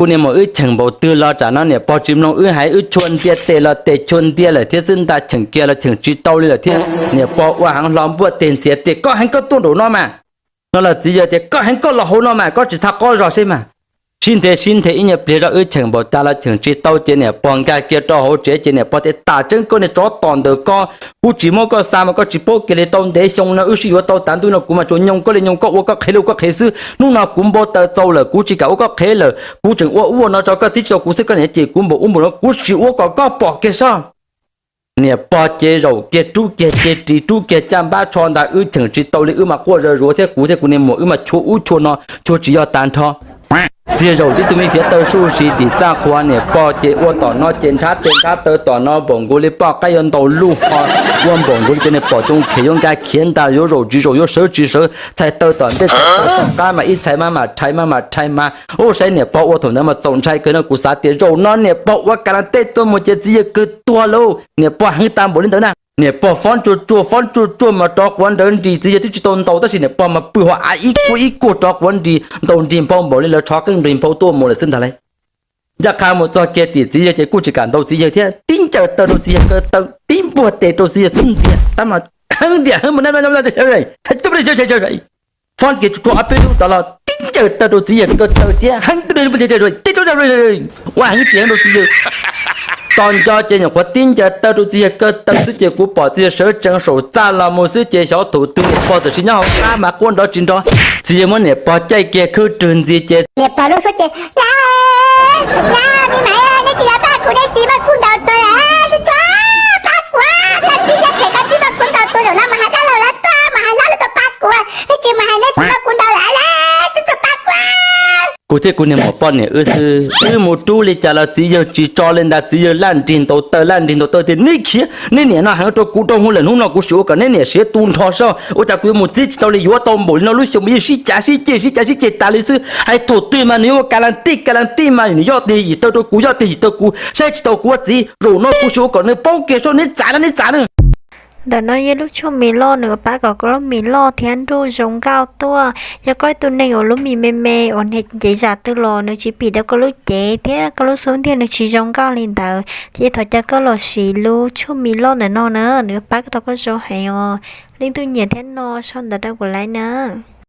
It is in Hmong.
Kuv niam muam wb cheem npaum twg los tsam no niam pog tsis mloog wb hais, wb chua ntiag tes los tes chua ntiag lawm thiab xwb ntag, cheem kiag los cheem tsis tau li lawm thiab. Niam pog ua heev hlo npuaj tes ntxias tias koj heev koj tuaj nraum no mas. No los txiv yawg tias koj heev koj los hauv no mas, koj tsis txhob qoj zog seb mas. Sib nthe sib nthe ib nyuag pliag zog wb cheem npaum cas los cheem tsis tau ces niam pog nkag kiag rau hauv tsev ces niam pog tias tas tseeb koj niag tsov tom ntawm koj, kuv tsis muab koj xa mas koj tsis paub kiag li, tau ntev xyoo no wb sib yuav tau tav ntuj no kuv mas tsuas nyoo koj li nyoo koj, ua koj qhev li ua koj qhev xwb. Hnub no kuv npau taws txaus lawm, kuv tsis kam ua koj qhev lawm, kuv tseem ua ua no tso koj txib tsis tau kuv xwb, koj niam ces kuv npaum ub npaum no kuv tsis ua kom koj pom kiag soj. Niam pog ces zaum kiag rub kiag cev ris rub kiag caj npab tsho ntag, wb cheem tsis tau li wb mas quaj zaws zuav thiab kuv thiab kuv niag muam wb mas chua ub chua no chua tsis yog tag nrho. Txiv yawg zaum tib tug me fiav taw suj si tim txaj qhua, niam pog ces ua tom no ces nrhab tes nrhab taw tom no npaum nkaus li poj qaib yuav ntaus luj ho, ua npaum nkaus li cov niag pom coo khiav yuav nkag khiav ntag, yuav zaum tsis zaum yuav sawv tsis sawv, txhais taw tom ntej txhais taw tom qab mas ib txhais mas mam rhais mas mam rhais mas ub saib niam pog ua thaum ntawd mas txaus ntshai kawg no, kuv xav tias zaum no niam pog ua ka la tej tuaj mus ces txiv yawg kawg tuag lauj, niam pog heev tag npaum li ntawd na. Niam pog fob tsuag tsuag fob tsuag tsuag mas rov quav nrawv nris, txiv yawg twb tsis tau ntaus tab sis niam pog mas pw hauv av ib kuag ib kuag rov quav nris ntaus nrig nphau npaum li lawv rho qeej nrig nphau tuaj mus lawm xwb ntag lauj. Ncaj qha mus txog kiag tim txiv yawg ces kuj tsis kam ntaus txiv yawg thiab, tib ncaws taw rau txiv yawg kaw taw, tib npuaj tes rau txiv yawg xub ntiag tab mas heev nriam heev mus na, fob kiag tsuag tsuag ob peb lub tod los tib ncaws taw rau txiv yawg kaw taw thiab heev ua heev tsis heev rau txiv yawg. Tos nco ces nyuam qhuav tib ncaws taw rau txiv yawg kaw taw xwb ces kuv pom txiv yawg sawv tsees saum txaj los mus xwb ces xyov thaum twg niam pog txawm sis nyob hauv qab mas quaj nrov tsis nrov. Txiv yawg muab niam pog caij kiag khwb rwg ntxiv ces niam pog lub suab ces, me mas nej tsis los pab kuv, nej txiv muab kuv ntaus tuag lawm, pab kuv, koj txiv yawg phem, koj txiv muab kuv ntaus tuag zaum no mas hais dab laug lawv tuaj mas hais hlob lawv tuaj pab kuv, nej tsis mus hais nej txiv muab kuv ntaus lawm, pab kuv. Kuv thiab kuv niag muam poj niam wb xwb, wb mus rub li cas los txiv yawg tsis tso li ntag, txiv yawg laj nrig ntaus taw laj nrig ntaus taw tias neb khiav, neb niam no heev rau kuv rau hwv lawm, hnub no kuv sim ua kom neb niam siav tu nrho soj, ua cas kuv yuav mus txib tsis tau li, yuav tau npaum li no lub xyoo mas yeej sib cav sib ceg sib cav sib ceg tas li xwb, hais thaum twg mas nws yuav ua ka la tij ka la tij mas nws yoj tig yim taw rau kuv yoj tig yim taw kuv, saib tsis tau kuv ua txiv, zaum no kuv sim ua kom nws paub kiag soj, neb txav na neb txav na. Ntawm no yog lub tshuaj mis loj, nws pab kom koj lub mis loj thiab nruj zoo nkauj tuaj. Yog koj ib tug neeg uas lub mis me me uas niag cev zam twg los nws tsis phim rau koj lub cev thiab koj lub xub ntiag nws tsis zoo nkauj li ntawd, ces thov caw koj los siv lub tshuaj mis loj ntawm no na, nws pab tau koj zoo heev os. Leej twg nyiam thiab no sau ntawv rau kuv laiv na.